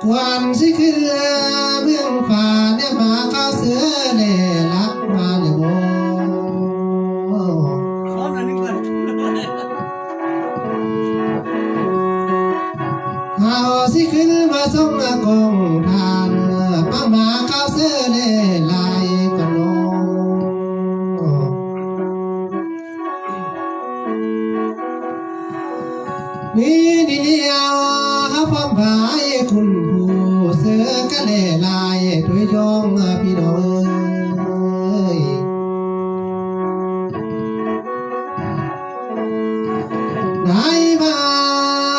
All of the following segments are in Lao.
ກ່ອນຊິຂຶ້ນເມືອງຟ້າ ແນມຫາຂາວເສືອແລລັກມາແລ້ວບໍ່? ເຮົາຊິຂຶ້ນມາສົ່ງກອງທານ ມາຫາຂາວເສືອແລຫຼາຍກ່ອນເນາະ. ນີ້ນີ້ແລ້ວ ເຮົາພ້ອມພາຍຄຸນຜູ້ເສືອກະແລຫຼາຍ ໂດຍດອງພີ່ນ້ອງເອີຍ ໄດ້ມາ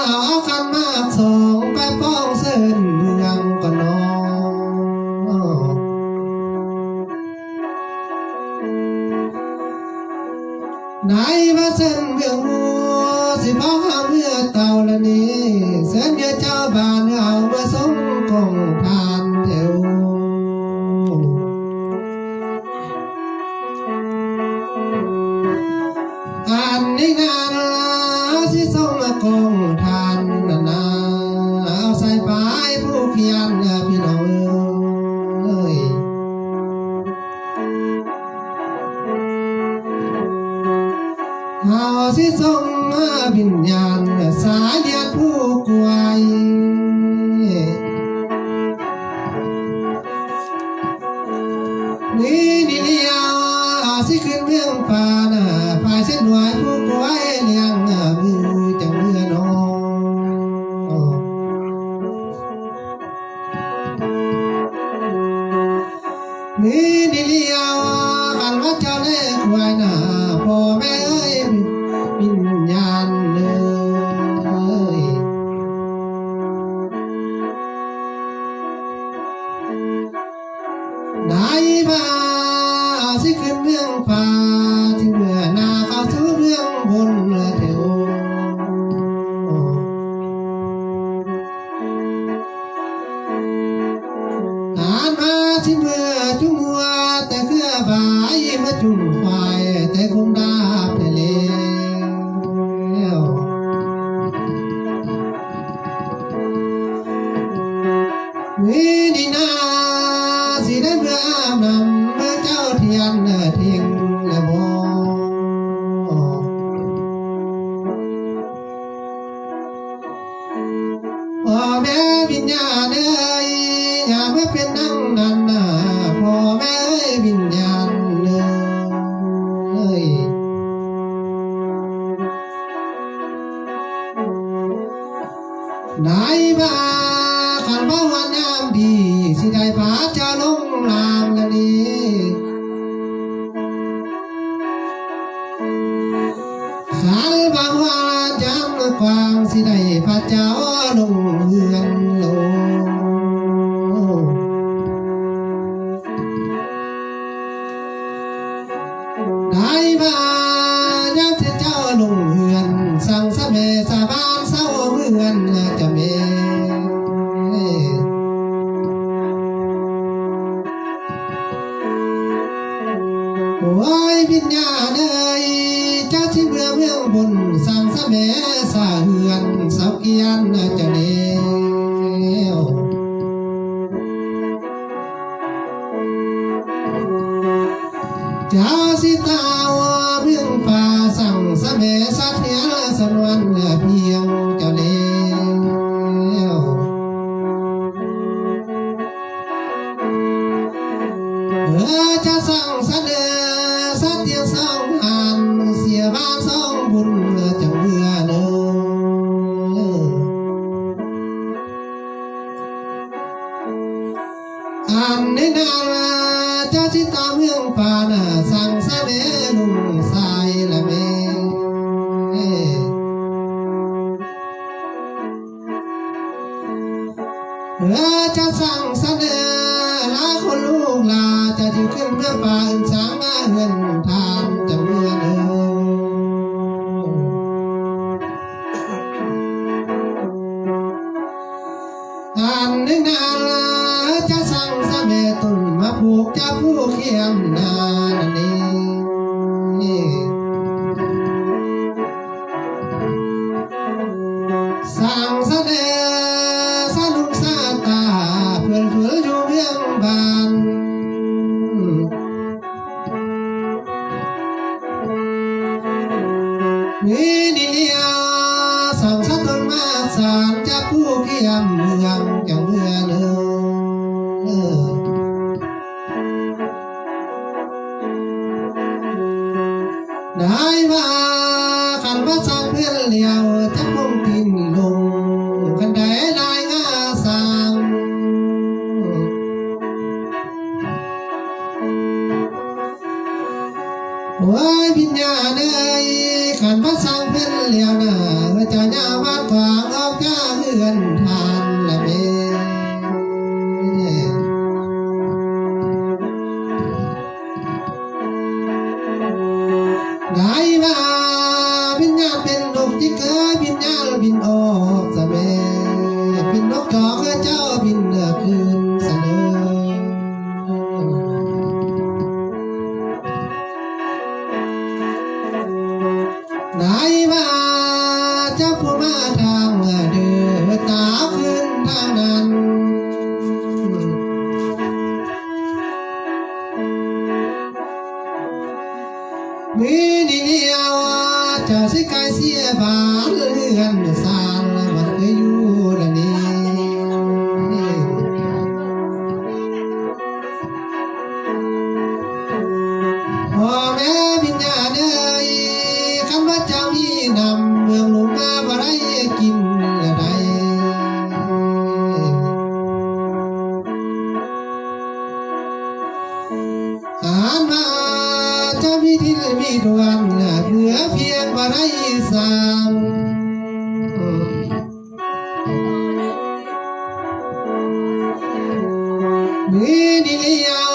ເອົາຂັນໝາກສອງ ໄປປ້ອງເຊີນເມືອງກ່ອນເນາະ. ໄດ້ມາເຊີນເມືອງ ຮູ້ຊິພາເມືອເຕົ້າລະນີ້ ເຊີນເມືອເຈົ້າບ້ານເຮົາ ມາສົ່ງກອງທານແຖວ. ອັນນີ້ນາ ຊິສົ່ງກອງທານນັ້ນນາ ເອົາໃສ່ປາຍຜູ້ຂຽນ ພີ່ນ້ອງເອີຍ. ເຮົາຊິສົ່ງວິນຍານ ສາຍເລືອດຜູ້ກວາຍ ນີ້ນີ້ແລ້ວ ເຮົາຊິຂຶ້ນເມືອງຟ້ານະ ພາຍເສັ້ນຫວາຍຜູ້ກວາຍລ້ຽງ ມືຈັ່ງເມືອເນາະ. ນີ້ນີ້ແລ້ວ ຄັນວ່າເຈົ້າແລກວາຍໜ້າ ພໍ່ແມ່ເອີຍ ວິນຍານເອີຍ ໄດ້ມາຊິຂຶ້ນເມືອງຟ້າ ຊິເມືອໜ້າເຂົ້າສູ່ເມືອງບົນເທີ. ອານມາຊິເມືອຈຸງຫົວແຕ່ເຄືອບາຍ ມາຈຸງຄວາຍແຕ່ຄົງດາບແທ້ແລ້ວ. ນີ້ນີ້ນາ ຊິໄດ້ເມືອອາບນ້ຳ ເມືອເຈົ້າທຽນເທິງແລ້ວບໍ່? ພໍ່ແມ່ວິນຍານເອີຍ ຢ່າມາເປັນດັ່ງນັ້ນນາ ພໍ່ແມ່ເອີຍ ວິນຍານເອີຍ. ໄດ້ມາ ຄັນວ່າວັນຍາມດີ ຊິໄດ້ພາເຈົ້າລົງນ້ຳລະນີ້. ຄັນວ່າວັນຍາມກວ້າງ ຊິໄດ້ພາເຈົ້າລົງເຮືອນໂລ. ໄດ້ມາຍາມທີ່ເຈົ້າລົງເຮືອນ ສັ່ງສະແມ່ສາບານເຊົາເຮືອນເຈົ້າແມ່. ໂອ້ຍ ວິນຍານເອີຍ ເຈົ້າຊິເມືອເມືອງບົນ ສັ່ງສະແມ່ສາເຮືອນເຊົາກຽນເຈົ້າແລ້ວ. ເຈົ້າຊິຕາວເມືອງຟ້າ ສັ່ງສະແມ່ສາທຽນສະໜວນພຽງເຈົ້າແລ້ວ. ເອີ ຈະສັ່ງສະເໜີສາທຽນສອງອັນ ເສຍບ້ານສອງບຸນ ຈັ່ງເມືອເດີ. ອັນນີ້ນາ ເຈົ້າຊິຕາເມືອງຟ້ານະ ສັ່ງສະເໜີລຸງຊາຍລະແມ່. ເອີ ຈະສັ່ງສະເໜີລາຄົນລູກຫຼາ ຈະຊິຂຶ້ນເມືອປ່າອື່ນສາງເຮືອນທ່ານຈະເມືອເດີ. ອັນໜຶ່ງນາ ຈະສັ່ງສະແມ່ຕົ້ນມາປູກ ຈະປູກຂຽມນານັ້ນເອງ. ສ້າງສະເໜີສະໜຸກຊາຕາ ເພື່ອນເພື່ອນຢູ່ເມືອງບ້ານ ມີນີ້ລຽວ ສ້າງສະໜຸກມາສານ ຈາກຜູ້ກຽມເມືອງຈັງເມືອງເອີ ໄດ້ວ່າ ຄັນວ່າສ້າງເຮືອນແລ້ວ ຈະຄົງຕີນລົງ ຄັນໄດ້ລາຍງາສ້າງ ໂອ້ຍ ວິນຍານເອີຍ ຄັນວ່າສ້າງເຮືອນແລ້ວນະ ຈະຍາວວາດກວ້າງອອກຈາກເຮືອນທ່ານລະແມ່ ໄດ້ວ່າ ວິນຍານເປັນນົກທີ່ເກີດ ວິນຍານບິນອອກສະແໝ ເປັນນົກຈອກເຈົ້າບິນຄືນສະເໜີ ໄດ້ວ່າ ເຈົ້າຜູ້ມາທາງເດີ ຕາຄືນທາງນັ້ນ ມີນີ້ລຽວ ເຈົ້າຊິກາຍເສຍບ້ານເຮືອນຊານ ມັນເຄີຍຢູ່ລະນີ້ ພໍ່ແມ່ວິນຍານເອີຍ ຄັນວ່າເຈົ້າມີນ້ຳ ເມືອງລຸ່ມມາບໍ່ໄດ້ກິນລະໃດ ອານວ່າຈະມີທິນມີດວນ ເພື່ອພຽງບໍ່ໄດ້ສ້າງ ມື້ນີ້ລຽວ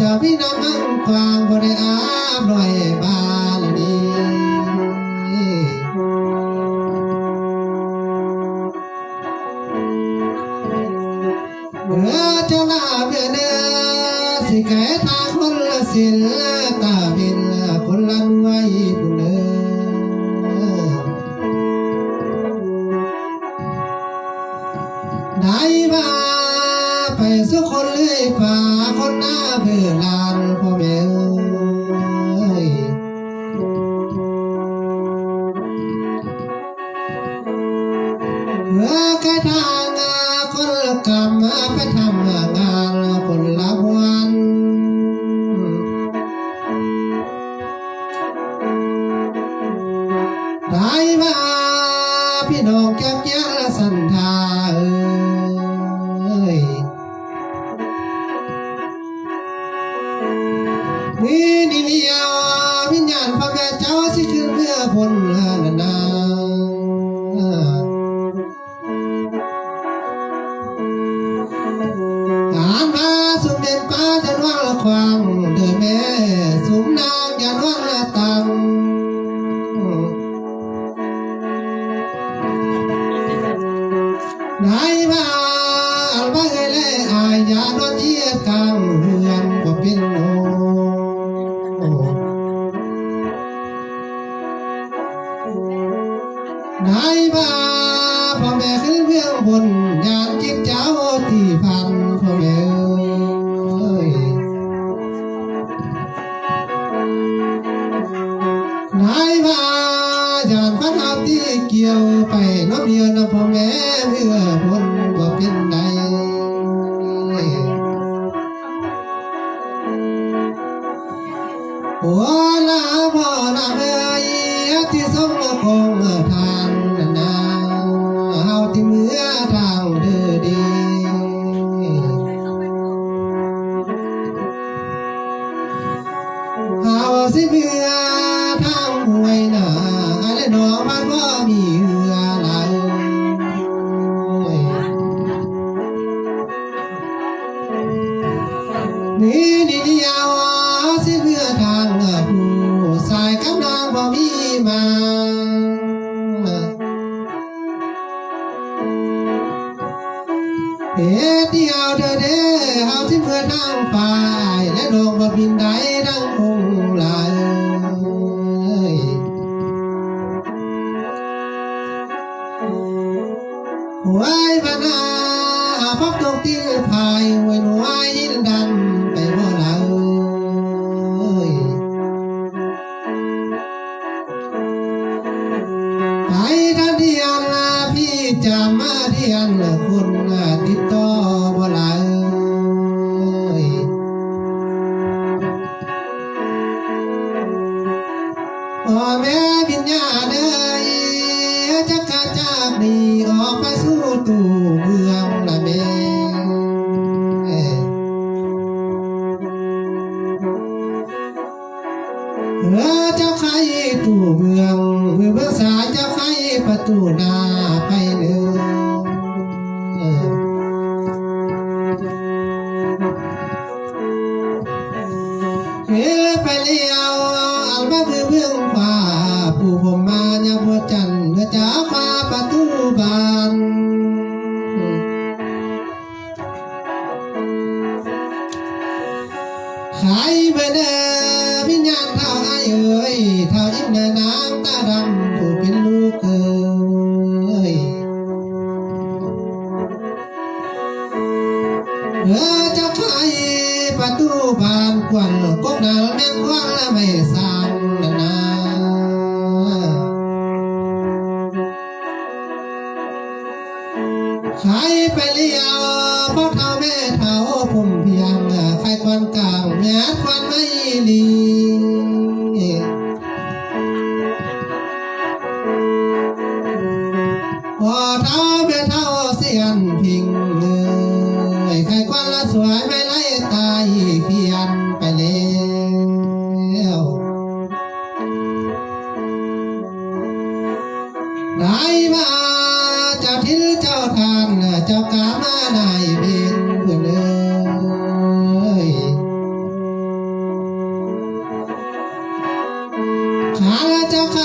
ຈະມີນ້ຳມັນກວ້າງ ບໍ່ໄດ້ອາບລອຍບາລະນີ້ ເມື່ອເຈົ້າລາເມືອເດີ ຊິໄກທາງຄົນລະສິນ ຕາເປັນຄົນລະໜ່ວຍພຸ້ນເດີ ໄດ້ວ່າ ໄປສູ່ຄົນເລີຍຟ້າ ຄົນໜ້າເບີລານ ພໍ່ແມ່ເອີຍ ເມື່ອກະທາງຄົນລະກຳ ໄປທຳງານຄົນລະບ່ອນ ໄດ້ວ່າ ພີ່ນ້ອງແກ້ວແກ້ວສັນທາເອີຍ ມື້ນີ້ລຽວ ວິນຍານພໍ່ແມ່ເຈົ້າຊິຂຶ້ນເມືອພົ້ນນານາ ອານວ່າ ຊຸມເປັນປ້າຈະນວນລະຂວາງ ເດີແມ່ ຊຸມນາງຈະນວນລະຕັງ ນາຍວ່າ ອັນວ່າເອື້ອຍແລອ້າຍ ຢ່ານອນເຫຍດກາງເຮືອນບໍ່ເປັນໂອ ນາຍວ່າ ພໍ່ແມ່ຄືເມືອງບົນ ຢ້ານຈິດເຈົ້າທີ່ພັນ ພໍ່ແມ່ເອີຍ ນາຍວ່າ ຢ້ານຄວັນຫາບຕີກ່ຽວ ໄປນຳເຮືອນນຳພໍ່ແມ່ເມືອພົ້ນບໍ່ເປັນໃດ ໂອລາພໍ່ນາເອີຍ ທີ່ຊົງມາຂອງທ່ານນາ ເຮົາທີ່ເມືອທາງເດີດີ ເຮົາຊິເມືອທາງຫ້ວຍນາ ແລະໜອງບ້ານບໍ່ມີເຮືອລາຍ ນີ້ນີ້ດຽວຊິເມືອທາງຜູ້ຊາຍກັບນາງບໍ່ມີມາ ເຮັດດຽວເດີເດ້ ເຮົາຊິເມືອທາງຝ່າຍ ແລະນ້ອງບໍ່ບິນໄດ້ດັ່ງອົງລາຍ. ວາຍບານາ ພັບຕົກຕິລພາຍ ຫວຍໜວາຍຫີນດຳໄປບໍ່ລະເອີຍ. ໄປທາງດຽນ ພີ່ຈາມມາດຽນ ຄົນຕິດຕໍ່ບໍ່ລະເອີຍ. ພໍ່ແມ່ວິນຍານເອີຍ ຈັກກະຈາກນີ້ອອກໄປສູ່ຕູ້ເມືອງລະແມ່. ເອີ ເຈົ້າໄຂຕູ້ເມືອງ ມືເບື້ອງຊ້າຍ ເຈົ້າໄຂປະຕູໜ້າໄປເດີ. ເອີ ໄປແລ້ວ ອັນມາເບິ່ງເບື້ອງຂວາ ຜູ້ພົມມາຍາມຫົວຈັນ ເມື່ອຈາກຂວາປະຕູບານ. ຂາຍເບີເດີ ວິນຍານທ້າວອ້າຍເອີຍ ທ້າວອິນນາງຕາດຳ ຜູ້ເປັນລູກເຂີຍ. ເອີ ເຈົ້າໄຂປະຕູບານກວ້າງ ກົກໜາແມ່ນກວ້າງລະໄມ້ສ້າງນານາ. ຂາຍໄປແລ້ວ ພໍ່ເຖົ້າແມ່ເຖົ້າຜົມພຽງ ຂາຍກວ້າງກາງ ແມ່ນກວ້າງໄມ້ລີ. ພໍ່ເຖົ້າແມ່ເຖົ້າສຽນພິງເອີຍ ໄຂກວ້າງລະສວຍໄມ້ໄລ່ຕາຍຂຽນໄປແລ້ວ. ໄດ້ມາເຈົ້າຖິ່ນເຈົ້າທ່ານ ເຈົ້າກາມານາຍເວນເພິ່ນເອີຍ. ຂ້າລະເຈົ້າໄຂ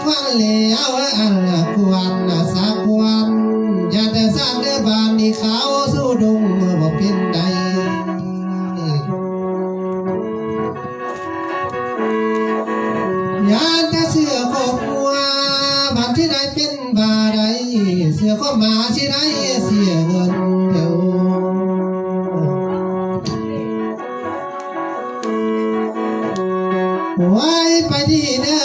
ກວ້າງແລ້ວ ອັນກວ້າງສາກວ້າງ ຢ້ານແຕ່ຊາດເດີ ບາດນີ້ເຂົ້າສູ່ດົງບໍ່ເປັນໃດ. ຢ້ານແຕ່ເສືອຄອບຄົວ ບາດທີ່ໄດ້ເປັນບາດໃດ ເສືອຄອບໝາຊິໄດ້ເສຍເງິນເດີ. ໂອ້ຍ ໄປດີເດີ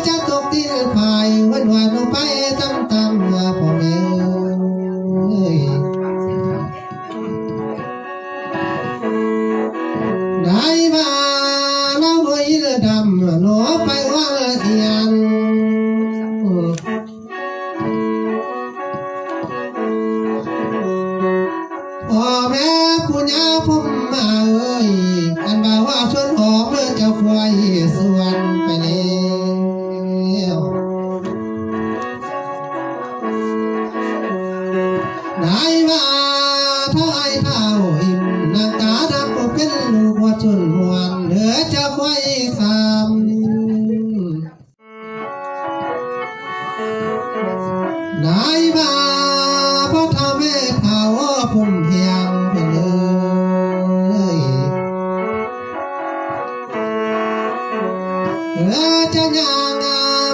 ຈະຕົກຕິລພາຍ ຫວັນໆ ໄປຕຳໆ ພໍ່ແມ່ເອີຍ. ໄດ້ມາລະຫວຍດຳ ໂນໄປວ່າລະອຽນ. ພໍ່ແມ່ປູ່ຍ່າພົມມາເອີຍ ອັນວ່າວ່າສວນຫອມເດີ ເຈົ້າຄວາຍສວນໄປແລ້ວ. ນາຍວ່າທ້າວອ້າຍທ້າວອິນ ນາງຕາດຳຜູ້ເປັນລູກວັດຊົນມ່ວນເດີ ເຈົ້າຄວາຍຄຳ. ນາຍວ່າພໍ່ເຖົ້າແມ່ເຖົ້າຜົມພຽງເພິ່ນເອີຍ. ເອີ ຈະຍ່າງ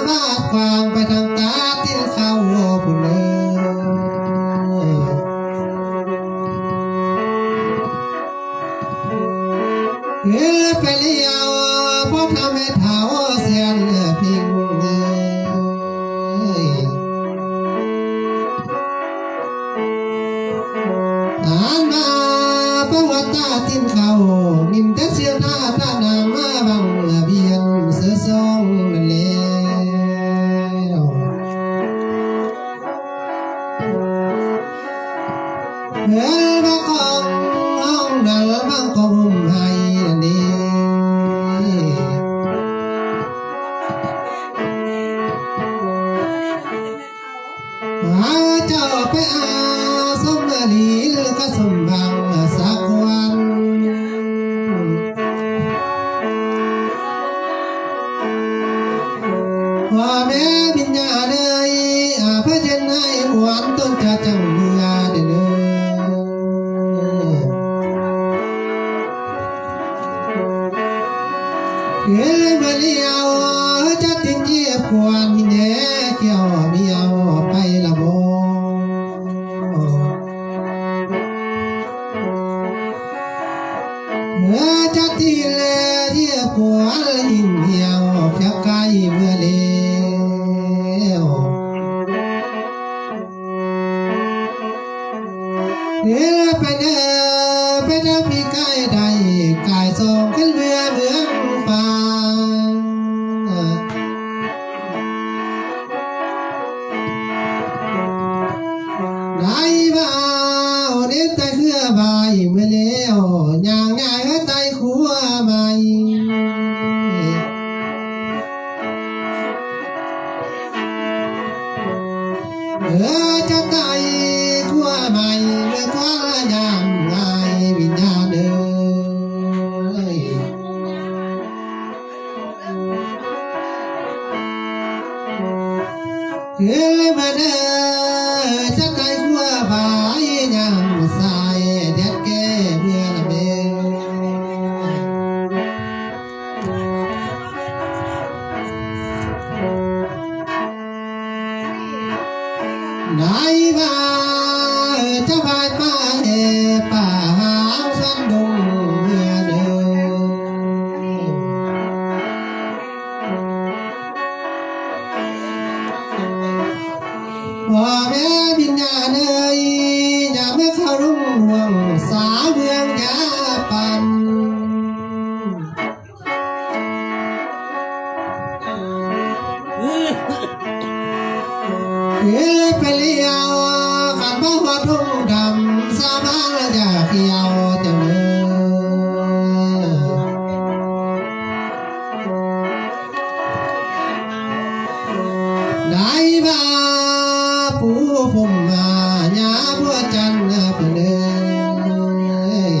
ບາດຂວາງໄປທາງຕາຕີນເຂົ້າພຸ້ນເອີຍ. ເອີ ໄປແລ້ວພໍ່ເຖົ້າແມ່ເຖົ້າສຽນພິງເອີຍ. ອ່ານມາປະຫວັດຕາຕີນເຂົ້າ ຍິນແຕ່ສຽງໜ້າຕານາງມາບັງລະບຽນເສືອຊອງນັ້ນແລ້ວ. ເອີ ບາງກອກຮ້ອງນັ້ນ ບາງກອກຮົ່ມໄຫ້ນັ້ນເດ້. ພາເຈົ້າໄປຫາສົມມະລີ ຫຼືກະສົມຫວັງສາກວັນ. ພໍ່ແມ່ວິນຍາເອີຍ ອາພະເຈັນໃຫ້ອວນ ຕົນຈະຈັ່ງເມືອເດີ. ເອີ ມາລຽວຈະຕິນເຈັບກວນ ແຍ່ກ່ຽວມຽວໄປລະບໍ່. ໄດ້ວ່າເອົາເດັດໃສ່ເຄືອໃບເມື່ອແລ້ວ ຍ່າງຍ້າຍເຮືອນໄຕ່ຄົວໃໝ່ ເອີ ຈະໄຕ່ຄົວໃໝ່ ເມື່ອຄວາມລະຍາມງ່າຍວິນຍານເອີຍ. ເອີ ມາເດີ ຈະໄຕ່ຄົວໃບຍາມສາຍ ແດດແກ່ເມືອນຳເດີ. ໄດ້ວ່າຈະພາໄປປ່າຫາງສັນດົງເມືອເດີ. ພໍ່ແມ່ວິນຍານເອີຍ ຢ່າມາເຂົ້າລົງຫ່ວງສາວເມືອງຢາປັນ. ເອີ ໄປແລ້ວ ຄັນບໍ່ຮອດທົ່ງດຳ ສາວບ້ານລະຢ່າຂຽວເຈົ້າເດີ. ໄດ້ວ່າປູພົມມາຍາບົວຈັນເພິ່ນເອີຍ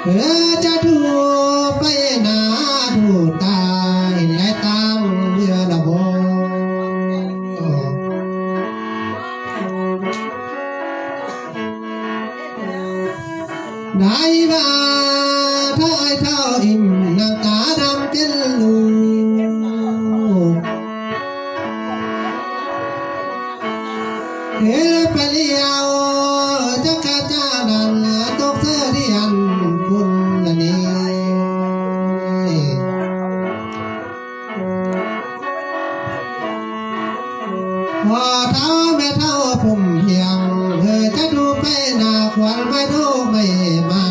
ເພື່ອຈະດູໄປໜ້າດູຕາ ເຫັນໄດ້ຕາມເຮືອລະບໍ. ໄດ້ວ່າເຖົ້າອ້າຍເຖົ້າອີ່ມ ນ້ຳຕາດຳເປັນລູກ ເອີ ໄປແລ້ວຈັກກະຈານນັ້ນ ຕົກເສີດຽນພຸ້ນລະນີ້. ພໍ່ເຖົ້າແມ່ເຖົ້າຜົມພຽງ ເອີ ຈະດູໄປໜ້າຄວັນໄມ້ດອກໄມ້ໄມ້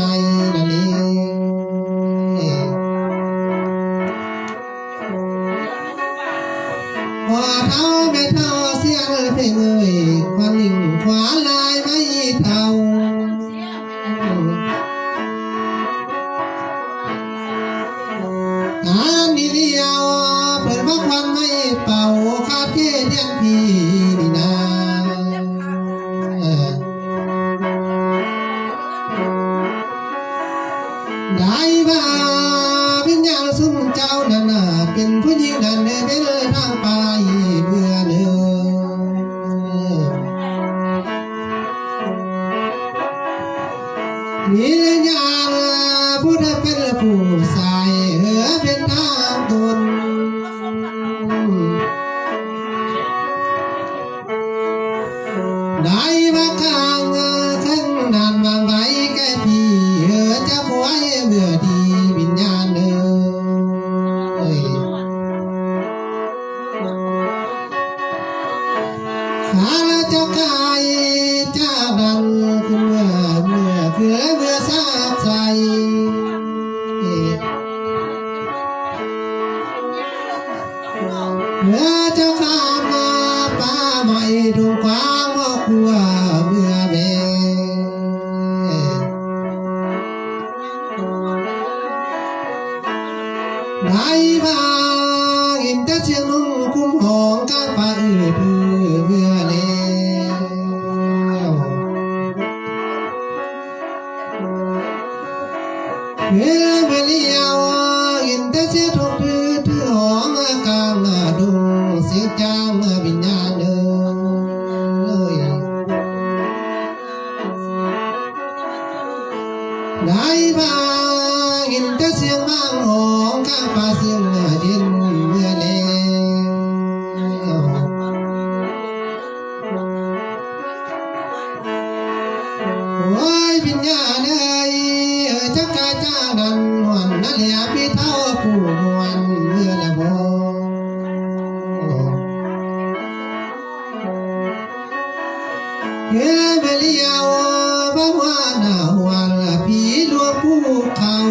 ນະນີ້. ພໍ່ເຖົ້າແມ່ເຖົ້າສຽງເພງເອີຍ ຄວັນຍິງຄວັນລາຍໄມ້ເຖົ້າ. ອັນນີ້ລຽວ ເພິ່ນວ່າຄວັນໄມ້ເປົ່າ ຄາດເຂດຮຽນພີນີ້ນາ. ໄດ້ວ່າວິນຍານຊຸມເຈົ້ານັ້ນນະ ເປັນຜູ້ຍິງນັ້ນໄດ້ເປັນທາງໄປເພື່ອນເອີ. ວິນຍານຜູ້ໃດເປັນຜູ້ຊາຍ ເອີ ເປັນທາງຕົນ ໄດ້ວ່າກາງເຄິ່ງນັ້ນມາໄວ້ແກ່ພີ ເອີ ຈະຄວາຍເມື່ອດີວິນຍານເອີຍ. ຂ້າລະເຈົ້າກາຍຈາກນັ້ນຄືເມື່ອ ເມື່ອຄືເມື່ອສາກໃສ ເມື່ອເຈົ້າຂ້າມມາປ່າໄມ້ດົງກວ້າງ ບໍ່ກົວເມື່ອແມ່. ໄດ້ວ່າຍິນແຕ່ສຽງນົກກຸມຮ້ອງກາງປ່າອືດອືເມື່ອແລ້ວ ເມື່ອແມ່ນລ້ຽວ ຍິນແຕ່ສຽງທົບທືດທືຮ້ອງກາງດົງ ສຽງຈາງວິນຍານເອີຍ. ໄດ້ວ່າຍິນແຕ່ສຽງໝາກຮ້ອງກາງປ່າ ສຽງເຢັນເມື່ອແລ້ວ. ໂອ້ຍ ວິນຍານເອີຍ ຈັກກະຈານນັ້ນ ມ່ວນນະເລຍ ພີ່ເຖົ້າຜູ້ມ່ວນເມື່ອລະບໍ. ເອີ ມາລຽວ ມາຫົວໜ້າຫົວລະ ຜີຫຼວງພູເຂົາ.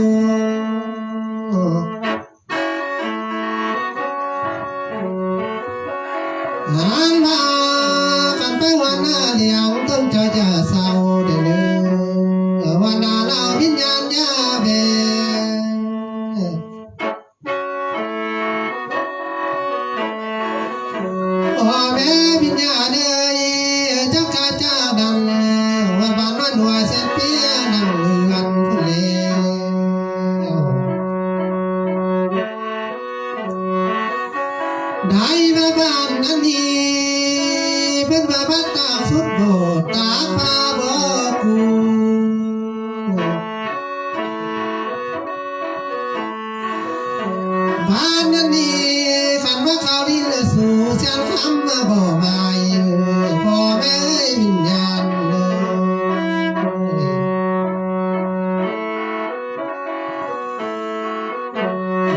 ໄດ້ມາບ້ານອັນນີ້ ເພິ່ນວ່າບ້ານຕ່າງສຸດໂບດ ຕາຟ້າບໍ່ກຸ້ງ ບ້ານນັ້ນນີ້ ຄັນວ່າເຂົາດິນລະສູ ຊຽນຄຳມາບໍ່ໝາຍ ພໍ່ແມ່ວິນຍານເອີຍ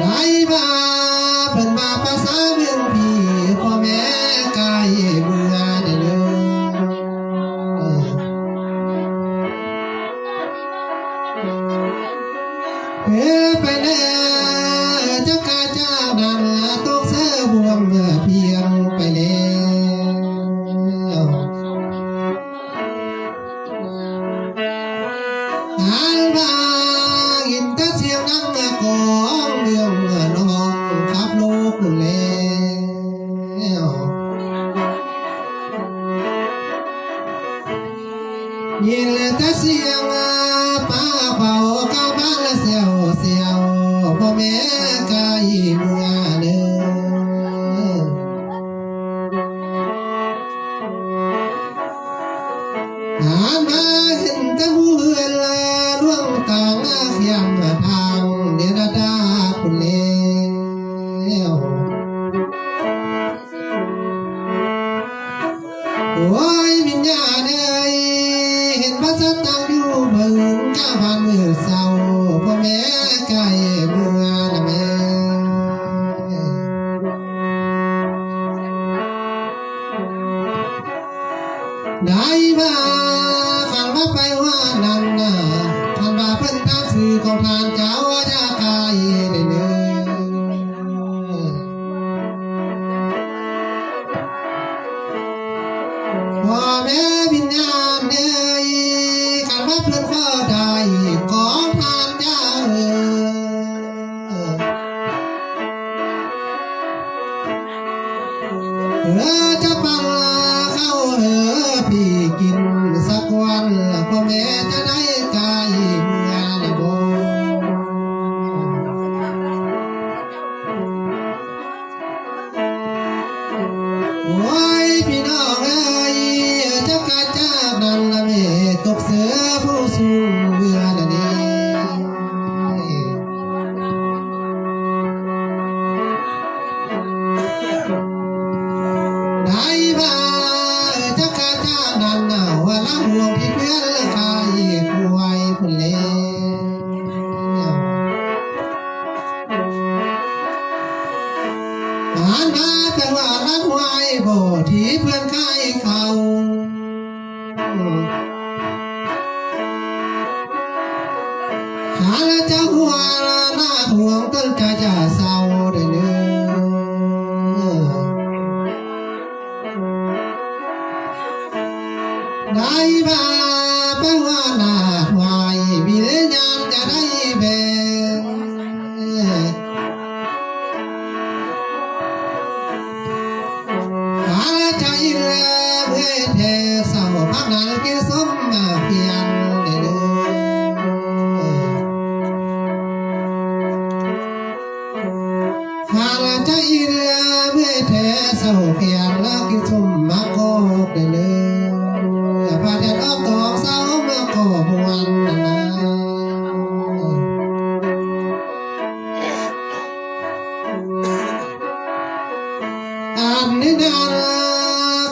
ໄດ້ວ່າເພິ່ນວ່າພາສາເມືອງພີ ພໍ່ແມ່ໄກເມືອໄດ້ເດີ. ເອີ ໄປແລ້ວ ຈັກກະຈານັ້ນ ຕົກເສືອບວມພຽງໄປແລ້ວ ອັນວ່າຍິນແຕ່ສຽງດັງກອງເລື່ອງນ້ອງຂັບລົດແລ້ວ. ຍິນແຕ່ສຽງປາເປົ່າກາບານລະແຊວໆ ພໍ່ແມ່ໄກເມືອເດີ. ຫາມາເຫັນແຕ່ໝູ່ເຮືອນລະລວງຕາງ ຂ້າມທາງເດນະດາພຸ້ນແລ້ວ. ໂອ້ຍ ວິນຍານເອີຍ ເຫັນພາສາຕ່າງຢູ່ເບິ່ງກາບ້ານມື້ເຊົ້າ ພໍ່ແມ່ໄກເມືອນະແມ່. ໄດ້ວ່າຄັນວ່າໄປວ່ານັ້ນນະ ຄັນວ່າເພິ່ນຖາມຊື່ຂອງທ່ານເຈົ້າ ຢ່າກາຍເດີ. ພໍ່ແມ່ວິນຍານເອີຍ ຄັນວ່າເພິ່ນຂໍໄດ້ຂອງທ່ານເຈົ້າເອີຍ ເອີ ຈະປັນເຂົ້າເອີ ພີ່ກິນສັກວັນ ພໍ່ແມ່ຈະໄດ້ກາຍເມືອນະບໍ່? ໂອ້ຍ ພີ່ນ້ອງເອີຍ ຈັກກະຈານນັ້ນລະເມ ຕົກເສືອຜູ້ສູງເຮືອນະນີ້ ໄດ້ວ່າຈັກກະຈານນັ້ນນະ ວ່າລະຫ່ວງທີ່ເພື່ອນລະຂາຍຄວາຍພຸ້ນແລ້ວ. ອັນມາແຕ່ວ່າລະຫວາຍບໍ່ທີ່ເພື່ອນຂາຍເຂົ້າ ຂ້າລະຈະຫົວລະນາດຫ່ວງຕົນຈະຈະເສົ້າເດີ. ໄດ້ບາປະຫວານາດຫວາຍ ວິເລຍານຈະໄດ້ແບ ຂ້າລະຈະອີແລເມື່ອຍແທ້ ເຊົ້າພັກນັ່ງກິນສົ້ມໝາກພຽນໄດ້ເດີ. ຂ້າລະຈະອີແລເມື່ອຍແທ້ ເຊົ້າພຽນລະກິນສົ້ມໝາກກອກໄດ້ເດີ. ພະແດດອອກດອກເຊົ້າມາກໍມ່ວນນະນາ. ອັນນີ້ນາ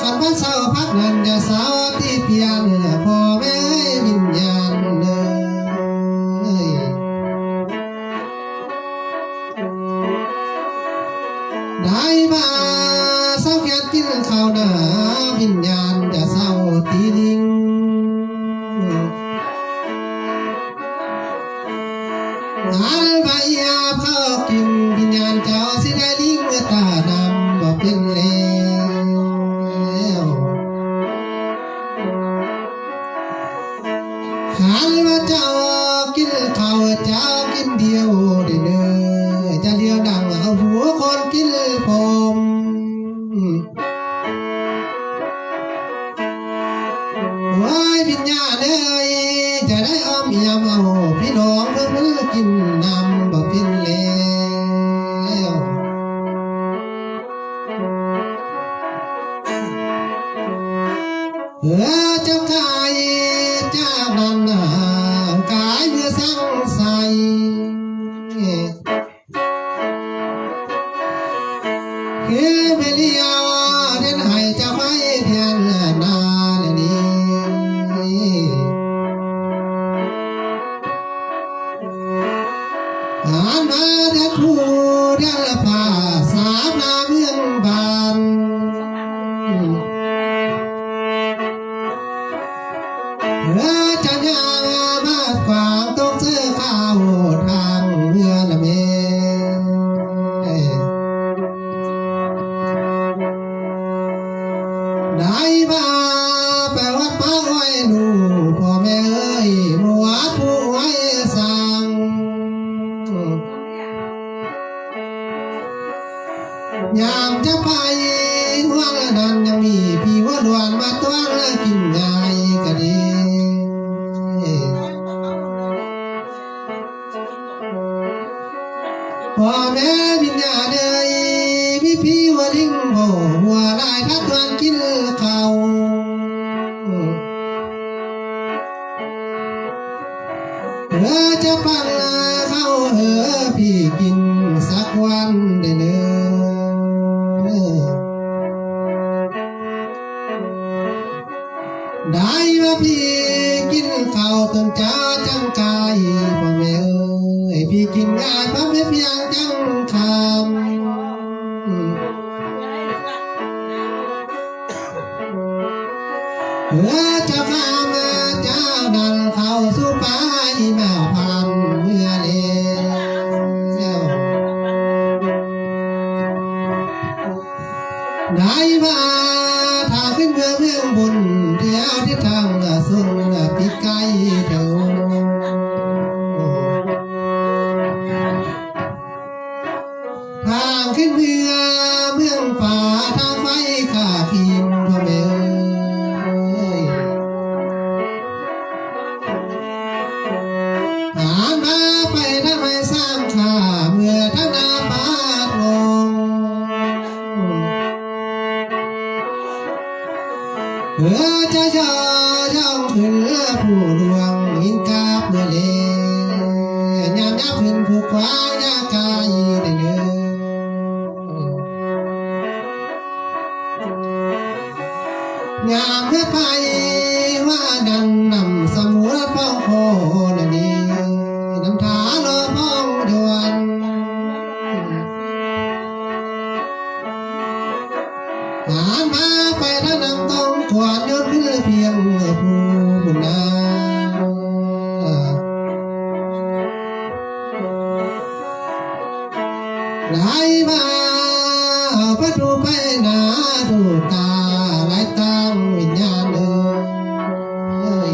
ຄັນວ່າເຊົ້າພັກນັ້ນຈະເຊົ້າຕິພຽນ ພໍ່ແມ່ວິນຍານເອີຍ. ໄດ້ມາເຊົ້າແຄນກິນເຂົ້ານາ ວິນຍານຈະເຊົ້າຕີລິງ. ອັນວ່າຢາບເຂົ້າກິນ ວິນຍານເຈົ້າຊິໄດ້ລິງຕາດຳບໍ່ເປັນແລ້ວ. ຄັນວ່າເຈົ້າກິນເຂົ້າ ເຈົ້າກິນດຽວໄດ້ເດີ ຈະລຽວດັງເອົາຜູ້ຄົນກິນພ້ອມ. ໂອ້ຍ ວິນຍານເອີຍ ຈະໄດ້ອ້ອມຢາມເອົາ ພີ່ນ້ອງເພິ່ນກິນນຳບໍ່ເປັນແລ້ວ. ເອີ ເຈົ້າກາຍຈາກນັ້ນ ກາຍເມື່ອສັງໄສ ຄືໄປລ້ຽວເຮັດໃຫ້ເຈົ້າໄປແທນນານນີ້ ອານມາແຕ່ຜູ້ດຽວລະພາສາບນາເມືອງບ້ານ ເອີ ຈະຍ່າງມາຂວາງຕົກເຈີຂ້າວທາງເຮືອນແມ່ ໄດ້ມາໄປວັດປ່າອ້ອຍໜູ ພໍ່ແມ່ເອີຍ ໝູ່ວັດຜູ້ໄວ້ສ້າງ ຍາມຈະໄປຮອດນັ້ນ ຍັງມີຜີຫົວດ້ວນມາຕ້ອນກິນງ່າຍກະດີ ພໍ່ແມ່ວິນຍາເອີຍ ມີຜີຫົວລິງບໍ່ຫົວຫຼາຍ ຖ້າຊວນກິນເຂົ້າ ເອີ ຈະປັນເຂົ້າເອີ ຜີກິນສັກວັນເດີເນີ ໄດ້ມາຜີກິນເຂົ້າ ຕົນຈາຈັງກາຍ ພໍ່ແມ່ເອີຍ ຜີກິນງ່າຍ ພໍ່ແມ່ພຽງຈັງຄຳ ເອີ ຈະພາມາຈາກນັ້ນ ເຂົ້າສູ່ປ່າຫິມະພານເມືອແລ້ວ ໄດ້ມາທາງຂຶ້ນເມືອເມືອງບົນ ແຖວທິດທາງຊົນ ປິດໄກແຖວ ທາງຂຶ້ນເມືອເມືອງຟ້າ ທາງໄຟຂ້າຂີນ ພໍ່ແມ່ເອີຍ ອານມາໄປທາງໄມ້ສາມຂ້າ ເມືອທາງໜ້າປາກໂລງ ເອີ ຈະຍໍຍ່ອງຂຶ້ນເຮືອຜູ້ຫຼວງ ຫີນກາບເມືອແລ ຍາມຍາມຂຶ້ນຜູ້ກວ້າງ ຢ່າກາຍເດີເນີ ຍາມເຮືອໄປວ່ານັ້ນ ນຳສຳຫຼວດປ້ອງໂຄນະນີ ນຳທ່າລໍປ້ອງດ່ວນ ອານມາໄປທາງນຳຕ້ອງກວນ ຍົດຂຶ້ນພຽງຜູ້ບຸນນາ ໄຫຼມາເອົາປະຕູໄປໜ້າດູຕາ ໄຫຼຕາມວິນຍານເອີຍ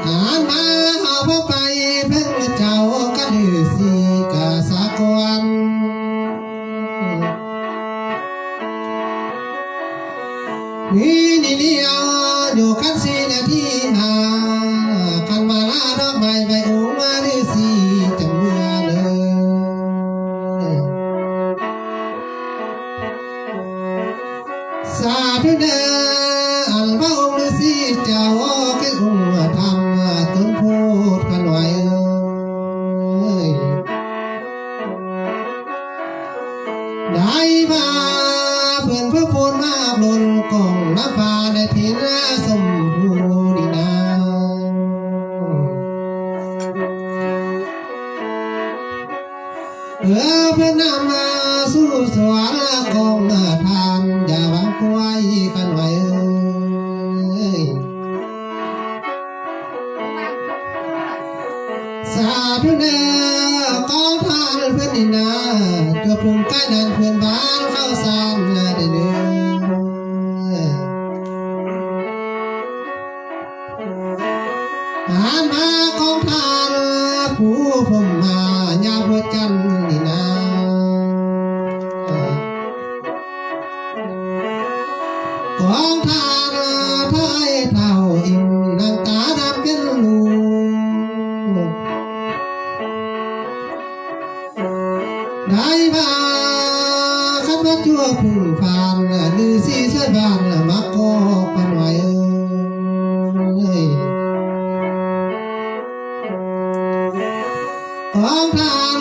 ອານມາເອົາພາໄປເພິ່ງເຈົ້າກັບລືສີກະສາກອນ ນີ້ນີ້ລຽວຢູ່ຄັນສີ່ນາທີຫ້າ ຄັນມາລາດອກໄມ້ໄຫວ້ອົງມາລືສີຈຳເມືອເດີ ສາທຸເດີ ອັນພະອົງລືສີເຈົ້າ ຄືອົງທຳຕົ້ນໂພດຂະນ້ອຍເອີຍ ໄດ້ມາເພິ່ນຜູ້ໂພດມາບລົ້ນ ກອງນ້ຳຟ້າໄດ້ເພັນສົມພູນີ້ນາ ເອີ ເພິ່ນນຳມາສູ່ສວນ ກອງທ່ານຢ່າຫວັງຄວາຍຂະນ້ອຍເອີຍ ສາທຸເດີ ກອງທ່ານເພິ່ນນີ້ນາ ຕົວເພິ່ນກາຍນັ້ນເພື່ອນບ້ານເຂົ້າສານເດີເນີ ຫານມາຂອງທ່ານຜູ້ພົມມາຍາມຫົວຈັນນີ້ນາ ຂອງທ່ານໄທເຖົ້າອີ່ມ ນ້ຳຕາດຳເປັນລູກ ໄດ້ມາຄັນວ່າ ຊົ່ວຜຶ່ງຜ່ານ ລືສີຊ່ວຍບ້ານ ມາກໍກັນໄວ້ເອີຍ. ຂອງທ່ານ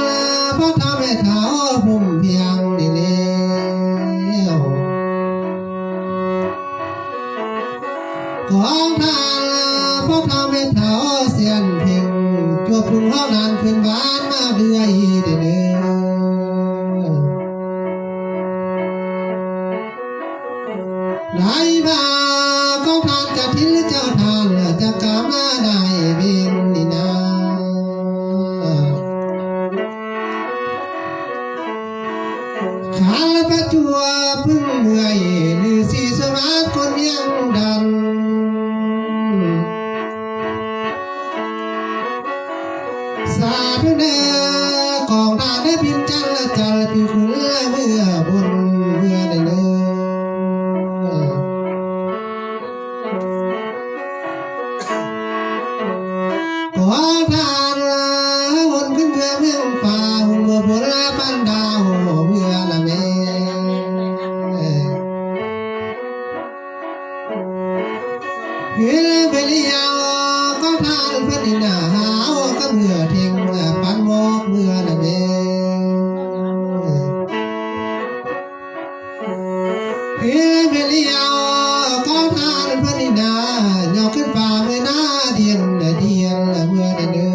ພະທຳແມ່ທ້າວພົມພຽງນີ້ແລ້ວ ຂອງທ່ານພະທຳແມ່ທ້າວສຽນເພັງ ຈົວບພຸງເຮົານັ້ນຂຶ້ນບ້ານມາເລື້ອຍເດີ. ໄດ້ມາຂອງທ່ານກະຖິນເຈົ້າທ່ານ ຈະກາມາໄດ້ເປັນນີ້ນາ ຂ້າພະຈົວບເພິ່ງເມື່ອຍ ລືສີສະຫວາດຄົນວຽງຈັນ ສາທຸເດີ ຂອງທ່ານໄດ້ພິມຈັນລະຈັນລະພິມຂຶ້ນລະເມືອບົນເມືອໄດ້ເດີ. ຂໍທ່ານລາຫົນຂຶ້ນເມືອເມືອງຟ້າ ຫົນເມືອບົນລະປັນດາວເມືອລະແມ່. ເຮືອເບລຽວຂອງທ່ານເພິ່ນນີ້ນາ ຫາວກັບເຮືອເທັງ ປັນໝອກເມືອລະແມ່. ເຮືອເບລຽວຂອງທ່ານເພິ່ນນີ້ນາ ຍອກຂຶ້ນຟ້າເມືອນາ ດຽນ ດຽນເມືອແດ່ເດີ.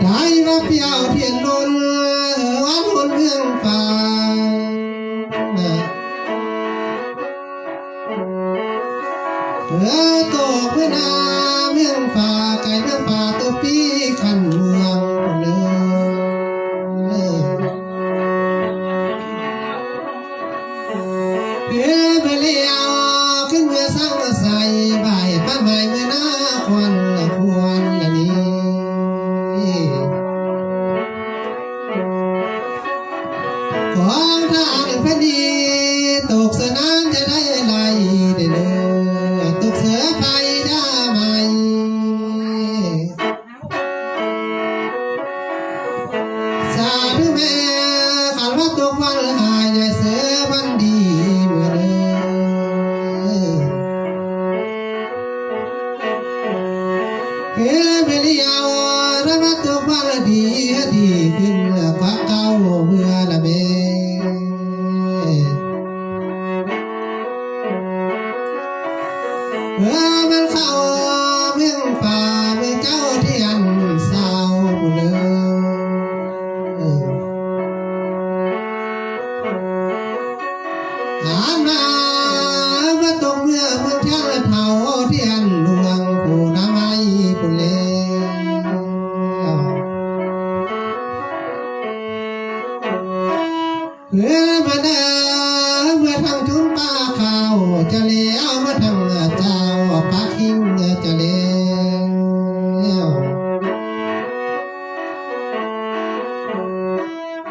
ໄດ້ມາປ່ຽວທຽນລົນ ວັນຫົນເມືອງຟ້າ ເອີ ໂຕເມືອນາເມືອງຟ້າ ໄກເມືອງຟ້າ ໂຕປີຂັ້ນເມືອງເດີ. ເອີ ເມືອລຽວຂຶ້ນເມືອສັງໄຊ ບາຍປ້າໄມເມືອນາຄວັນຄວັນລະນີ້ ຂອງທ່ານເພິ່ນນີ້ ຕົກເສືອນ້ຳຈະໄດ້ໄຫຼເດີ ຕົກເສືອໄຟຈະໄໝ ສາທຸແມ່ ຄັນວ່າຕົກວັນລະຫາຍ ໃຫຍ່ເສືອວັນດີເມືອເດີ. ເອີ ເມລຽວ ລະມາຕົກວັນລະດີ ດີຂຶ້ນກວ່າເກົ່າເມືອລະແມ່. ເອີ ມັນເຂົ້າເມືອງຟ້າເມືອງເຈົ້າທຽນຊາວພຸ້ນເດີ. ຫານມາ ມາຕົກເມືອເມືອງທຽນເຖົ້າທຽນຫຼວງຜູ້ນຳໄມ້ພຸ້ນແລ້ວ. ເອີ ມາເດີ ເມືອທາງຈຸນປາຂາວຈະແລ້ວ ເມືອທາງເຈົ້າປາຄິງຈະແລ້ວ.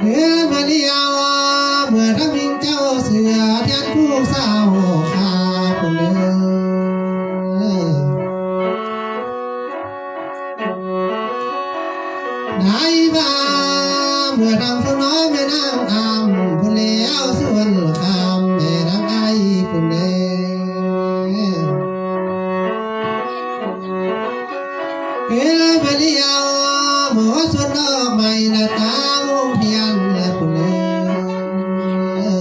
ເອີ ມາລຽວ ເມືອທາງມິງເຈົ້າເສືອທຽນຜູ້ສາວຂາວພຸ້ນເດີ. ໄດ້ມາເມືອທາງສະໜອມແມ່ນາງອາມ ພຸ້ນແລ້ວສວນຄາມແມ່ນາງໄອພຸ້ນແລ້ວ. ເອີ ມາລຽວ ເມືອສວນດອກໄມ້ໜ້າຕ່າງໂຮງຮຽນພຸ້ນແລ້ວ. ເອີ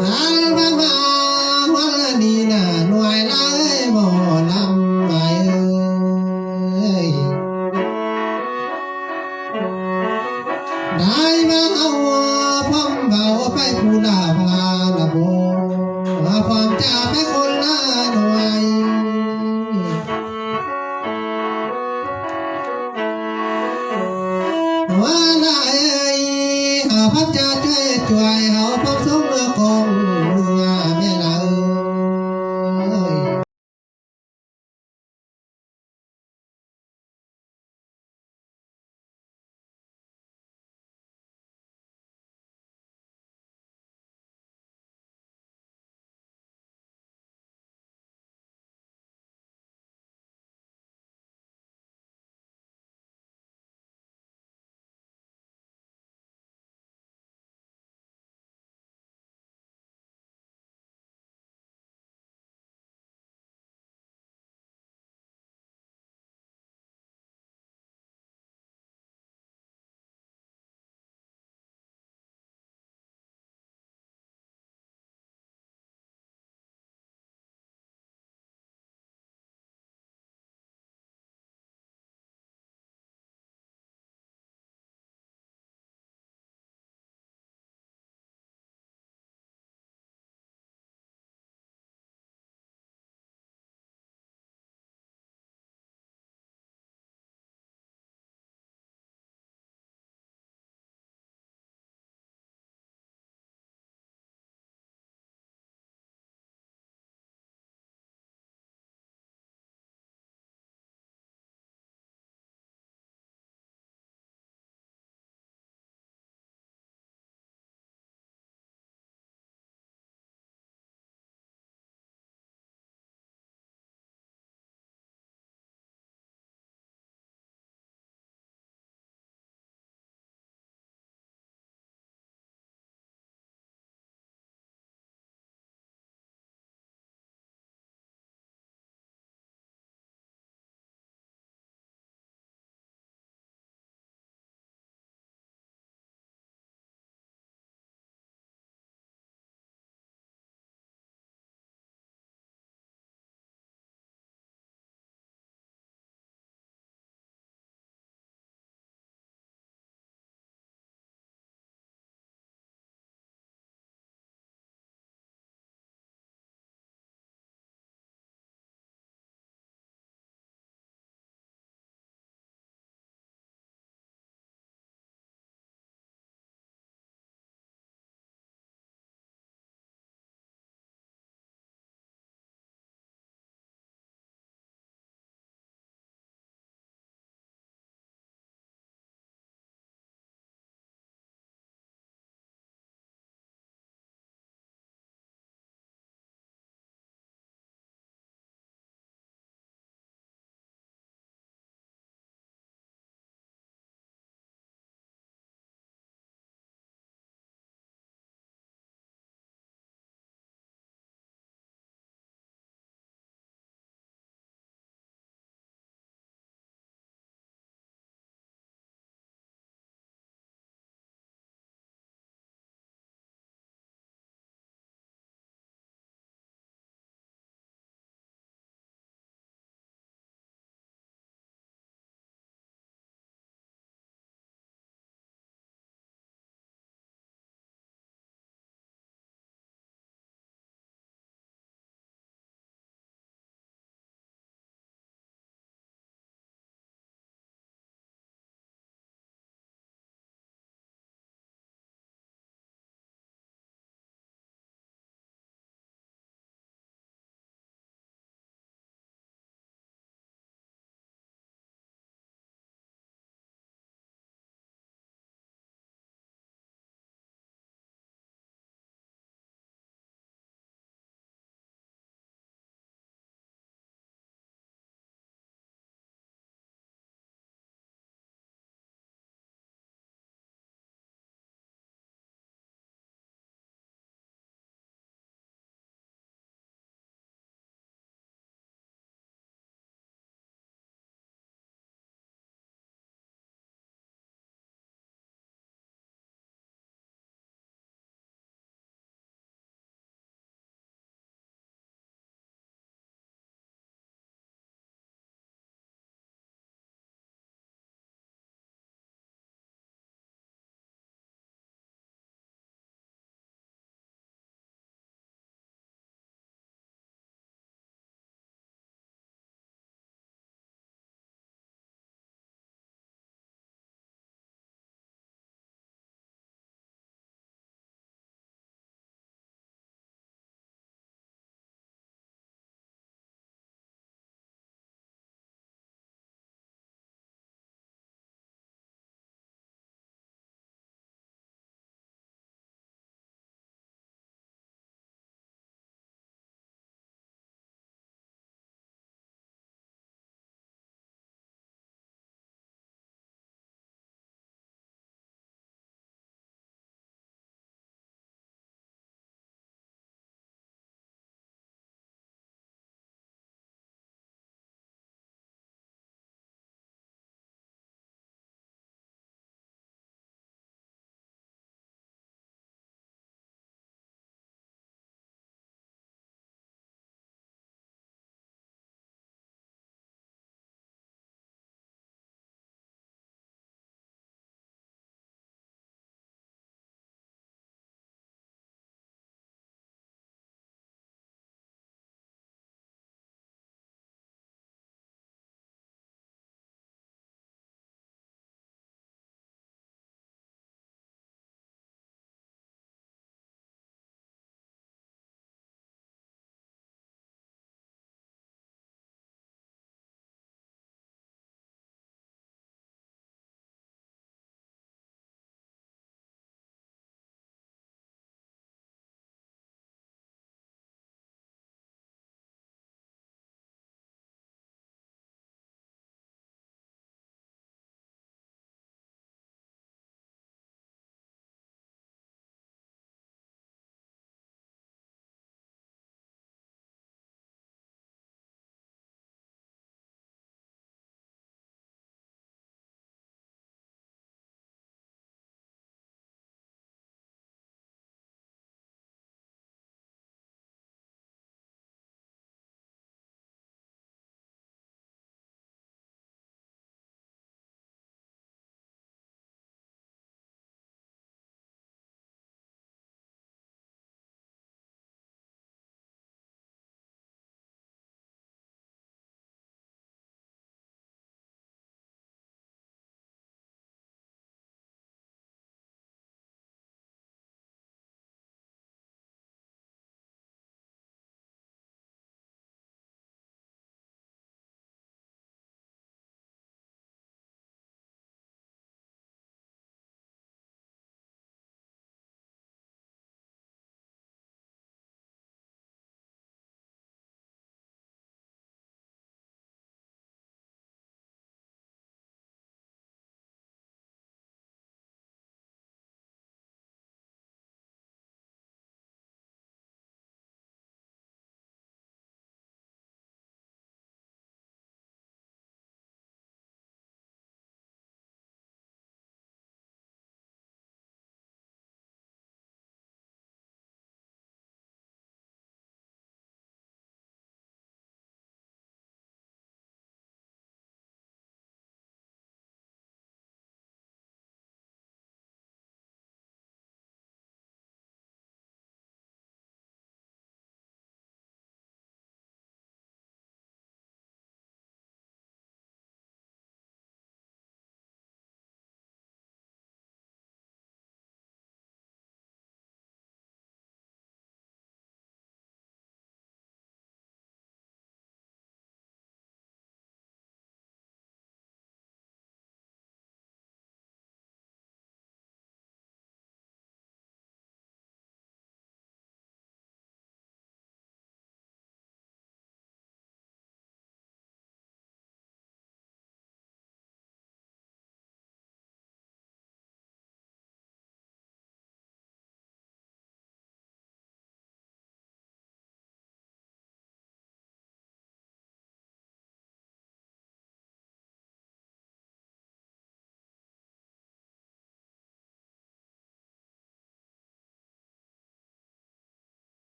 ຫາລະມາ